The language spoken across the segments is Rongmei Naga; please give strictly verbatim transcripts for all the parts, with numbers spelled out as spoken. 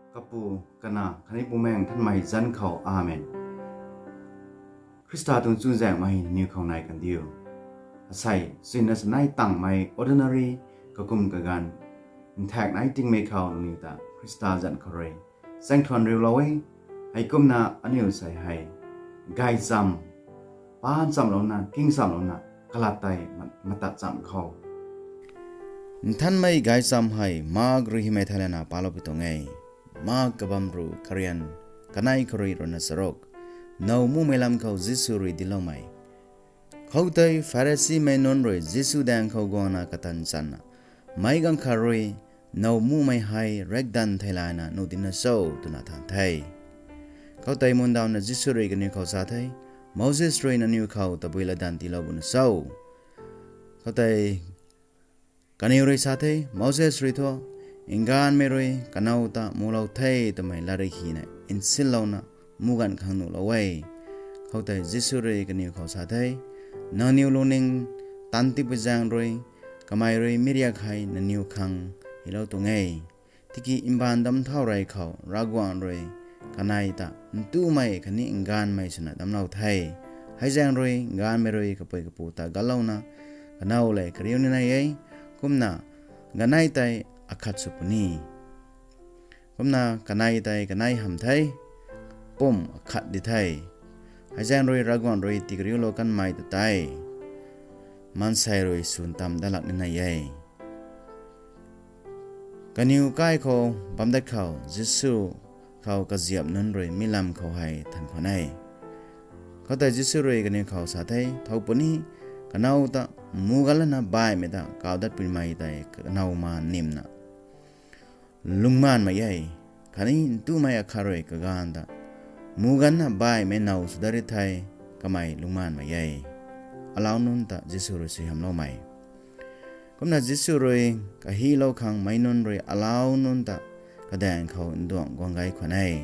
Kapu, Kanac khatni Bumaengh Nthanmei zanc khou, Amen. Khrista tuang chuzaenghmei nangniw khou nai kandiu. Asei, sinna sanei tangmei ordinary kakum kaganv nthaekc nai tingmei khou nangniw ta Khrista zanc khou rui chaeng thuan riulou e. Heikumna aniu sei hei gaychamv, paan chamlouna, king chamlouna, kalat tei ma- matat chamv khou. Nthanmei gaychamv hei Mark rui hymei thei lana palou pi tuang e. Mark kabam ruh, karian kanei khou rui ruhna charuk. Now mumei lam khou Jisu rui dincloumei. Khoutei Pharisimei nunc rui Jisu daeng khou guangna katan channa, meic ganv khat rui now mumei hei riakdanv theilayna nuh dina cho, twna than the. Khoutei mundawna Jisu rui kaniw khou sa the, Moses rui nangniw khou tabui latdanv tiilou buna cho? Khoutei kaniw rui sa the, Moses rui thu, nganvmei rui kanow ta mulou the twmei latrik hina nsinlouna muganv khang nuhlou e. Khoutei Jisu rui kaniw khou sa the, nangniw lungning tan tipui zaeng rui, kamei rui mi riak hei nangniw khang hylou tuang e. Tiki mbaanv damc thau rey khou Ravguangc rui kanei ta ntumei khatni nganvmei swna damclou the. Hei zaeng rui nganvmei rui kapui kapu ta galouna, kanow lev kariu ni nai e, kumna ganei tei akhat sw puni. Kumna kanei tei kanei hamh the, pumc akhat di the. Hei zaeng rui Ravguangc rui tikariulou kanmei ta tei maansei rui swn tam dalak ni nai e. Kaniw kai khou bam dat khou Jisu khou kaziap nunc rui mi lam khou hei than khwan e. Khoutei Jisu rui kaniw khou sa the, thow puni, kanow ta muganv lana baihmei ta kau dat puimei tei kanow ma nimna lungmanmei e, khatni ntumei akhat rui kaganv ta muganvna baihmei now sw dat ri the, kamei lungmanmei e. Alau nunc ta Jisu rui suaihiamloumei. Kumna Jisu rui kahylou khang meic nunc rui alau nunc ta kadaeng khou nduangc guang gay khwan e.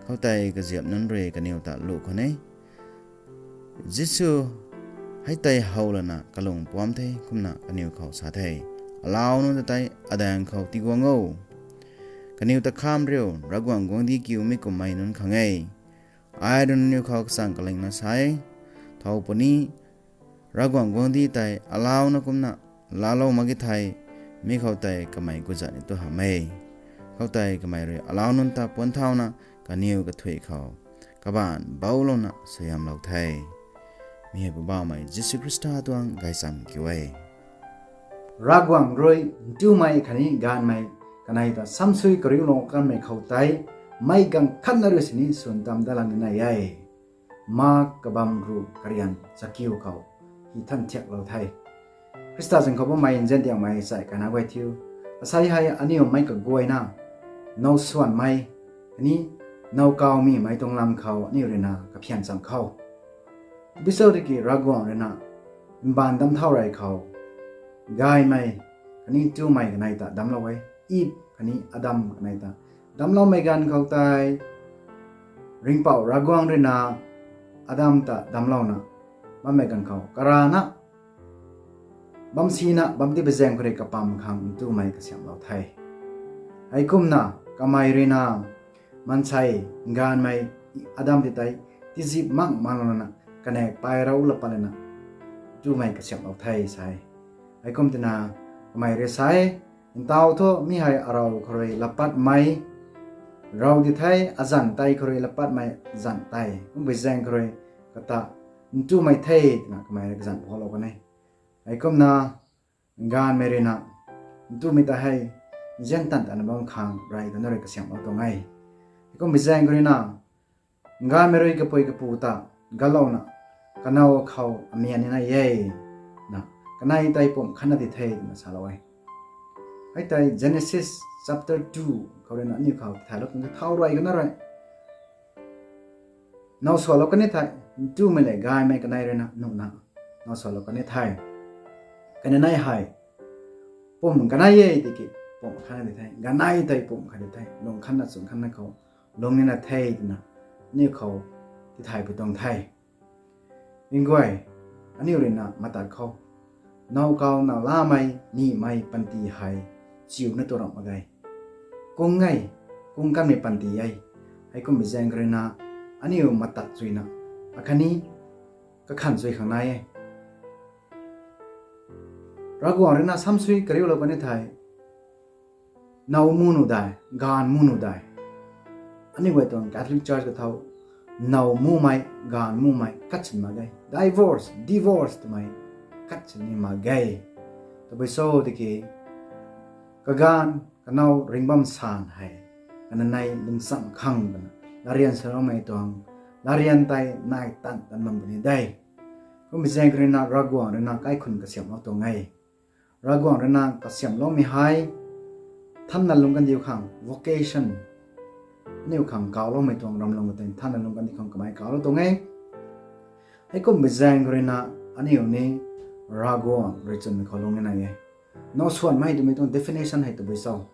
Khoutei kaziap nunc rui kaniw ta lu khwan e, Jisu hei tei how lana kalung puamc the. Kumna kaniw khou sa the, alau nunc ta tei adaeng khou tiguang o. Kaniw ta kham riu, Ravguangc guangcdic kiu mi kummei nunc khang e. Ai rui nangniw khou kachang kalingna sa e, thow puni, Ravguangc guangcdic tei alauna kumna laalou mak ge thei, mi khou tei kamei gutzat ni tu hamh e. Khoutei kamei rui alau nunc ta puan thauna kaniw kathuic khou kabaanc bouclouna suaihiamlou the. Mi hei Poubauhmei Jisu Khrista tuang gaychamv kiu e. Ravguangc rui ntumei khatni nganvmei kanei ta samsui kariulou kanmei khou tei meic ganv khatna rui sini swn tam dalak ni nai e. Mark kabam ruh karian chakiu khou hei than thiaklou the. Khrista zanc khou bammei nzian diangmei sai kana guay thiu, asei hei aniu meic kaguayna now swanmei khatni now kawmimei tuang lam khou aniu ruina kaphian cham khou, bisou tiki Ravguangc ruina mbaanv damc thau rey khou gaymei khatni ntumei kanei ta damclou e. Eve khatni Adam kanei ta damcloumei ganv khou tei, ringhpouc Ravguangc ruina Adam ta damclouna bammei ganv khou karana bam sina bam tipazaeng khou rui kapam khang ntumei kasiamhlou the. Heikumna kamei ruina maansei nganvmei Adam ti tei tizip mak maklouna kaniw pay rou la pat lana ntumei kasiamhlou the sa e. Heikum twna kamei rui sa e, ntaw thu mi hei arou khou rui lapatmei rou di the, azanc tei khou rui lapatmei zanc tei kumbui zaeng khou rui kata ntumei the twna kamei rui kazanc phalou kan e. Heikumna nganvmei ruina ntumei ta hei nzian tan tana bam khang rey tana rui kasiamhlou tuang e. Heikummei zaeng khou ruina nganvmei rui kapui kapu ta galouna kanow khou amian ni nai e, na, kanei tei pumc khatna di the twna salou e. Hei tei Genesis chapter two khou ruina aniu khou tithaylou tuang the, thau rey kana rui now swlou kan e thei, ntumei lev gaymei kanei ruina nuhna now swlou kan e thei, kanei hei pumc kanei e tiki pumc khatna di the, ganei tei pumc khat di the, lung khatna chwn khatna khou lung nina the twna aniu khou tithay pui tuang the. Nguay, aniu ruina matat khou now kawna lamei nimei panty hei chiuna tu ramh mak ge. Kung e, kung kanmei panty e. Heikumbi zaeng khou ruina aniu matat chuina akhatni kakhan chui khang nai e. Ravguangc ruina samsui kariulou kan e thei, now mu nu dai, gaanv mu nu dai? Aniu guay tuang Catholic Church kathau, now mumei, gaanv mumei kat sin mak ge. Divorce, divorce twmei kat sin ni mak ge. Tabui cho tiki, kagaanv kanow ringbam san hei kananei lungcham khang twna latryan saloumei tuang latryan tei nai tan tan bam puni de. Kumbi zaeng khou ruina Ravguangc ruina kaikhun kasiamhlou tuang e. Ravguangc ruina kasiamhloumei hei nthanna lung kandiu khang, vocation, aniu khang kawloumei tuang ramlung tei nthanna lung kandiu khang kamei kawlou tuang e. Heikumbi zaeng khou ruina aniu ni Ravguangc rui chwnmei khou lung ni nai e. Now swanmei twmei tuang definition hei tabui cho?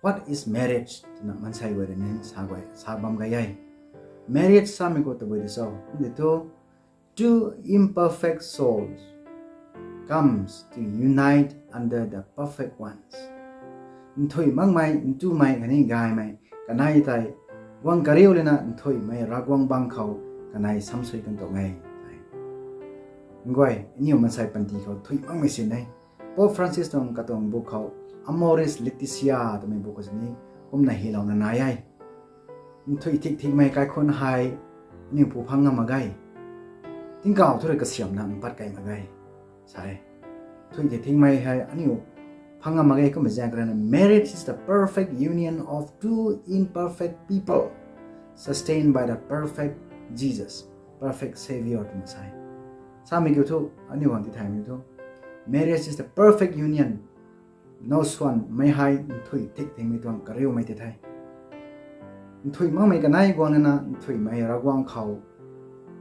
What is marriage twna mansei guay rui ni sa guay sa bam gay e. Marriage samei khou tabui de cho? Kumdi thu, two imperfect souls comes to unite under the perfect ones. Nthuih makmei, ntumei khatni gaymei kanei tei guang kariu lana nthuihmei Ravguangc bang khou kanei samsui kan tuang e. Nguay, aniu mansei panty khou nthuih makmei sin e. Pope Francis tuang katuang book khou, Amoris Laetitia twmei book khou sini kumna hylouna nai e. Nthuih thik thikmei kaikhun hei aniu pu phang ngam mak ge. Tingkauh thu rui kasiamna mpat kei mak ge, sa e. Nthuih thik thikmei hei aniu phang ngam mak ge. Kumbi zaeng khou ruina, marriage is the perfect union of two imperfect people, sustained by the perfect Jesus, perfect Saviour twna sa e. Samei kiu thu, aniu khang tithaymei thu, marriage is the perfect union. Now swanmei hei nthuih thik thikmei tuang kariumei ti the. Nthuih makmei kanei guang lana nthuihmei Ravguangc khou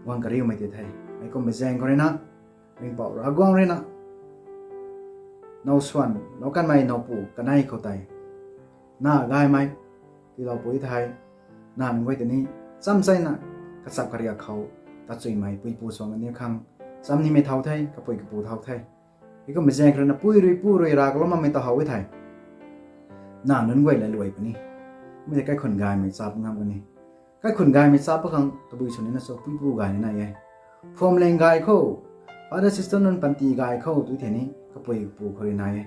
guang kariumei ti the. Heikumbi zaeng khou ruina, Ringhpouc Ravguangc ruina now swanlou kanmei nowpu kanei khou tei, na gaymei tiilou pui thei, na nunc guay tei ni chamcheina kachap kariak khou tachuimei puipu suang aniu khang cham nimei thau the, kapui kapu thau the. Heikumbi zaeng khou ruina pui rui pu rui rav kalum makmei ta how e thei, na nunc guay laluai puni. Mi tei kaikhun gaymei chap ngam kani. Kaikhun gaymei chap pa khang tabui sw nina cho? Puipu gay ni nai e. Phuamling gay khou, father sister nunc panty gay khou tu thei ni kapui kapu khou rui nai e.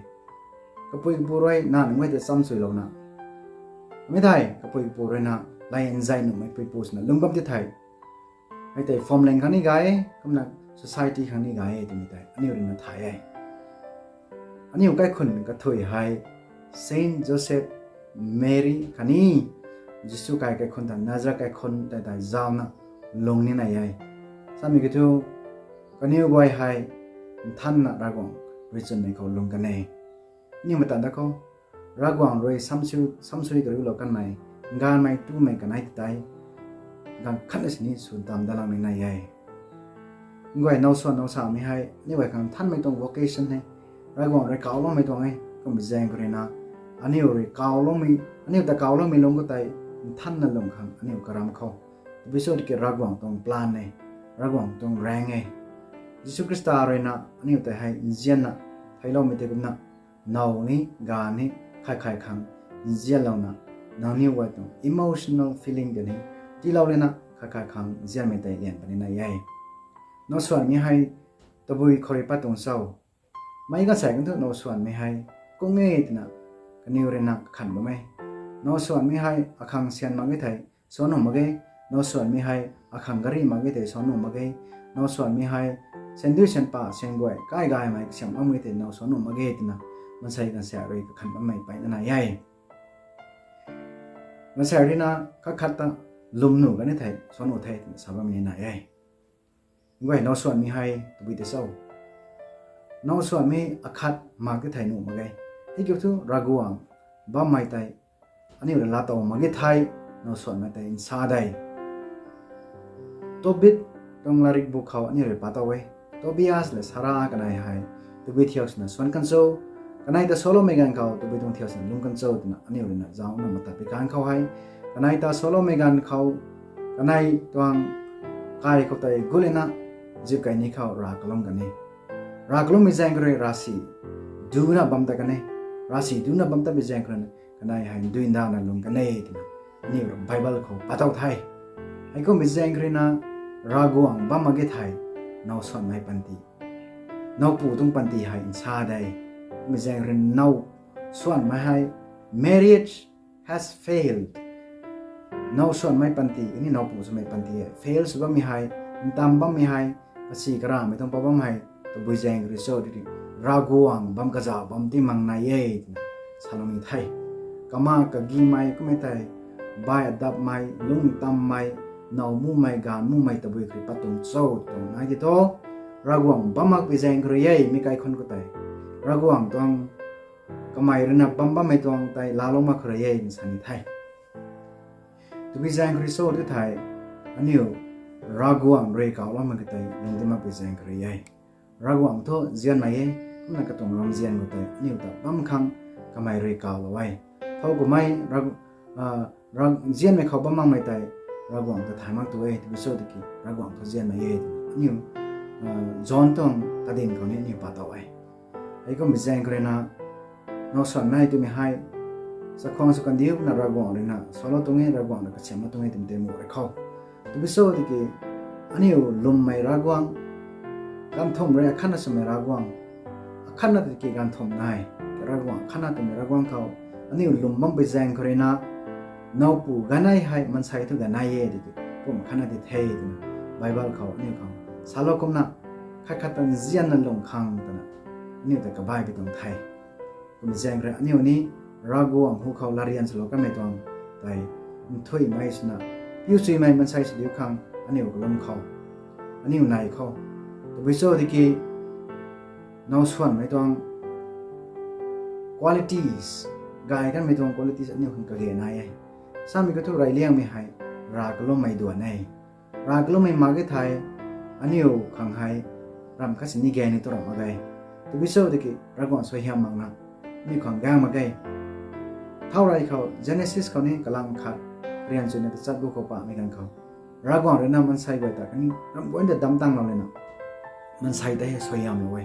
Kapui kapu rui na nunc guay ta chamchuilouna, mi thei kapui kapu ruina lay nzay nuhmei puipu swna lung bam ti thei, hei tei phuamling khang ni gay e, kumna society khang ni gay e twmei tei aniu ruina thay e. Aniu kaikhun kathui hei Saint Joseph, Mary khatni Jisu kai kaikhun ta, Nazareth kaikhun tei tei zauna lung ni nai e. Samei kiu thu, kaniw guay hei nthanna Ravguangc rui chwnmei khou lung kan e. Aniu matan da khou, Ravguangc rui samsui, samsui kariulou kanmei, gaanvmei tumei kanei ti tei, gaanv khatna sini sw tam dalang ni nai e. Nguay, now swan now samei hei aniu guay khang nthanmei tuang vocation e. Ravguangc rui kawloumei tuang e. Kumbi zaeng khou ruina, aniu rui kawloumei, aniu ta kawloumei lung khou tei nthanna lung khang aniu karam khou, tabui cho tiki Ravguangc tuang plan e, Ravguangc tuang raeng e. Jisu Khrista ruina aniu tei hei nzianna theiloumei tei kumna, now ni, gaanv ni, khat khat khang nzianlouna, nangniw guay tuang emotional feeling tei ni tiilou lana khat khat khang nzianmei tei lian puni nai e. Now swanmei hei tabui khou rui pat tuang cho? Meic gaanvsaekc kan thu now swanmei hei kung e twna kaniw ruina kakhan bam e. Now swanmei hei akhang syan mak e thei swan nuh mak ge. Now swanmei hei akhang gari mak e thei swan nuh mak ge. Now swanmei hei sandui sanpa sanguay kai gaymei kasiamh bam e thei now swan nuh mak ge twna maansei gaanvsaekc rui kakhan bammei peyna nai e. Gaanvsaekc ruina khat khat ta lwm nuh kan e thei swan nuh the twna sa bammei nai e. Nguay, now swanmei hei tabui tei cho? Now swanmei akhat mak e thei nuh mak ge. Heikiu thu Ravguangc bammei tei aniu rui laatow mak e thei, now swanmei tei nsa de. Tobit tuang latrik bu khou aniu rui pa tow e. Tobias le Sara kanei hei tabui thiak swna swan kan cho, kanei ta saloumei ganv khou tabui tuang thiak swna lung kan cho twna aniu ruina zauna matat pi kan khou hei, kanei ta saloumei ganv khou, kanei tuang kai khou tei gut lana zip key ni khou rav kalum kan e. Rav kalummei zaeng khou rui ravsic duna bam tat kan e. Ravsic duna bam tat pui zaeng khou rui kanei hei ndui ndana lung kan e twna aniu Bible khou patau the. Heikumbi zaeng kharuina Ravguangc bam mak ge thei, now swanmei panty, nowpu tuang panty hei nsa de. Kumbi zaeng kharuina now swanmei hei, marriage has failed. Now swanmei panty khatni nowpu swmei panty hei fail sw bammei hei, ntam bammei hei, kasi karamei tuang pa bam hei, tabui zaeng kharu cho tiki, Ravguangc bam kazauh bam ti mak nai e twna salou ni the. Kama kagimei kummei tei, bai adapmei, lungtammei, now mumei, gaanv mumei tabui kharu pat tuang cho tuang nai ti thu, Ravguangc bam makpui zaeng kharu e, mi kaikhunc khou tei Ravguangc tuang kamei ruina bam bammei tuang tei laalou mak kharu e nsa ni the. Tabui zaeng kharu cho ti thei, aniu Ravguangc rui kawlou mak ka tei lungdin makpui zaeng kharu e. Ravguangc thu nzianmei e, kumna katuang ramzian khou tei aniu ta bam khang kamei rui kawlou e. Thow kummei, nzianmei khou bam makmei tei Ravguangc ta thay mak tu e, tabui cho tiki Ravguangc thu nzianmei e twna aniu John tuang kadin khou ni aniu patau e. Heikumbi zaeng kharuina now swanmei twmei hei, chakhwang sw kandiuna Ravguangc ruina salou tuang e, Ravguangc rui kasiamhlou tuang e twmei tei mu rui khou, tabui cho tiki aniu lwmmei Ravguangc, ganvthumh rui akhatna swmei Ravguangc, akhatna tiki ganvthumh nai Ravguangc, akhatna twmei Ravguangc khou aniu lwm bampui zaeng kharuina, nowpu ganei hei maansei thu ganei e tiki pum khatna di the twna Bible khou aniu khang salou kumna, khat khat ta nzianna lung khang twna aniu ta kabaipui tuang the. Kumbi zaeng kharuina aniu ni Ravguangc hu khou latryan swlou kanmei tuang tei nthuihmei swna, piuchuimei maansei sw diu khang aniu kalum khou, aniu nei khou, tabui cho tiki now swanmei tuang qualities, gay kanmei tuang qualities aniu khang kage nai e. Samei kathu reyliangmei hei rav kalummei duan e. Rav kalummei mak ge thei, aniu khang hei ramh khat sini gay ni tu ramh mak ge. Tabui cho tiki Ravguangc suaihiam makna aniu khang gang mak ge. Thau rey khou Genesis khou ni kalang khat, rian chuina tachat bu khou pamei ganv khou, Ravguangc ruina maansei guay ta khatni ramh guay ta dam tanglou lana, maansei tei hei suaihiamlou e,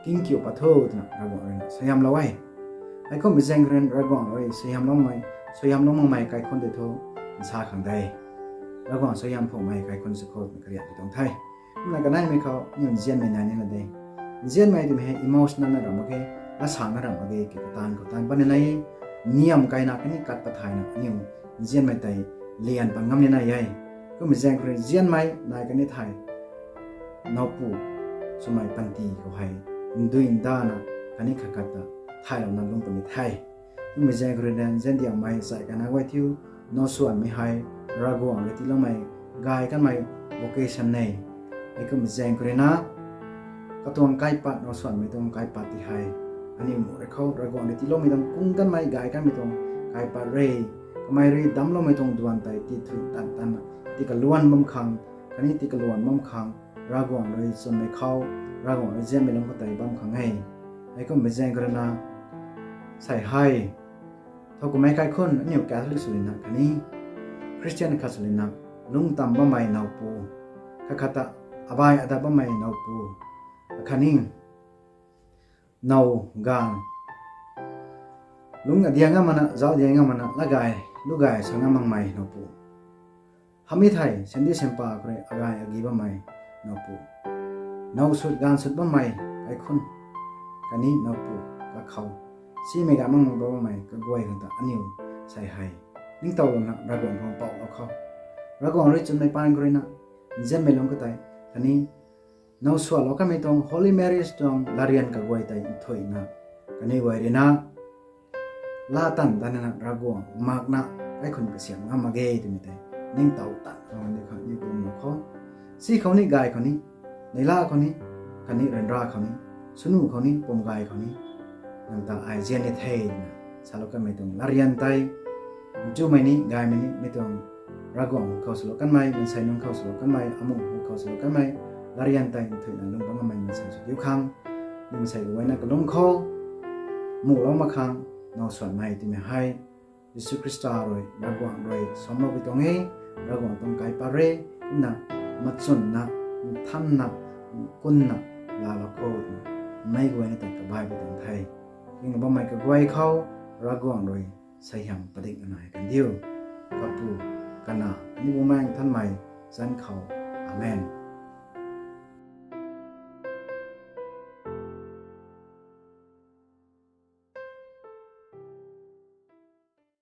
kingkiu pat tho twna Ravguangc ruina suaihiamlou e. Heikumbi zaeng kharuina Ravguangc rui suaihiamloumei, suaihiamlou makmei kaikhunc tei thu nsa khang de. Ravguangc suaihiam phungmei kaikhunc sw khou twna kariak ti tuang the. Kumna kaneimei khou aniu nzianmei nai nina de. Nzianmei twmei hei emotional na ramh mak ge, lasangna ramh mak ge, ki kataanv khou taanv pat nina e, niam kaina khatni kat pat thayna aniu nzianmei tei lian pat ngam nina e. Kumbi zaeng kharuina nzianmei nai kani thei, nowpu swmei panty khou hei ndui ndana khatni khat khat ta thaylouna lung puni the. Kumbi zaeng kharuina nzian diangmei chai kana guay thiu, now swanmei hei Ravguangc rui tiiloumei gay kanmei vocation e. Heikumbi zaeng kharuina katuang kaipat, now swanmei tuang kaipat ti hei aniu mu rui khou Ravguangc rui tiiloumei tuang kung kanmei, gay kanmei tuang kaipat re. Kamei rui damcloumei tuang duan tei ti thui tan tanna, ti kaluan bam khang, khatni ti kaluan bam khang, Ravguangc rui chwnmei khou, Ravguangc rui nzianmei lung khou tei bam khang e. Heikumbi zaeng kharuina sei hei, thow kummei kaikhunc aniu Catholic sw lina khatni Christian khat sw lina, lungtam bammei nowpu, khat khat ta abai adap bammei nowpu, akhatni now gaanv, lung adiang ngam makna, zauc diang ngam makna, lagay lugay sa ngam makmei nowpu, hamh e thei sandi sanpa khou rui agay agi bammei nowpu, now sut gaanv sut bammei kaikhunc, khatni nowpu kakhou, simei ga mak mak bammei kaguay khang ta aniu sei hei ningtowlouna Ravguangc khang poulou khou, Ravguangc rui chwnmei paan khou ruina nzianmei lung khou tei, khatni now swanlou kanmei tuang holy marriage tuang latryan kaguay tei nthuihna, kaniw guay ruina laa tan tanna Ravguangc makna kaikhunc kasiam ngam mak ge twmei tei ningtow tan khang khou ni kalumlou khou, si khou ni, gay khou ni, neihla khou ni, khatni ryanra khou ni, swnu khou ni, pum gay khou ni, nang ta ai nzian ni the twna salou kanmei tuang latryan tei, nchumei ni gaymei ni mi tuang Ravguangc hu khou swlou kanmei, maansei nunc khou swlou kanmei, amuh hu khou swlou kanmei latryan tei nthuihna lung bam ngammei maansei sw diu khang, ni maansei kaguayna kalum khou muhlou mak khang, now swanmei twmei hei Jisu Khrista rui, Ravguangc rui samloupui tuang e. Ravguangc tuang kaipat re, kumna machwnna, nthanna, nkunna laalou khou twna meic guayna tei kabaipui tuang the. Kinglou bammei kaguay khou Ravguangc rui suaihiam padik nai kan diu. Kapu, Kanac, Bumaengh Nthanmei zanc khou. Amen.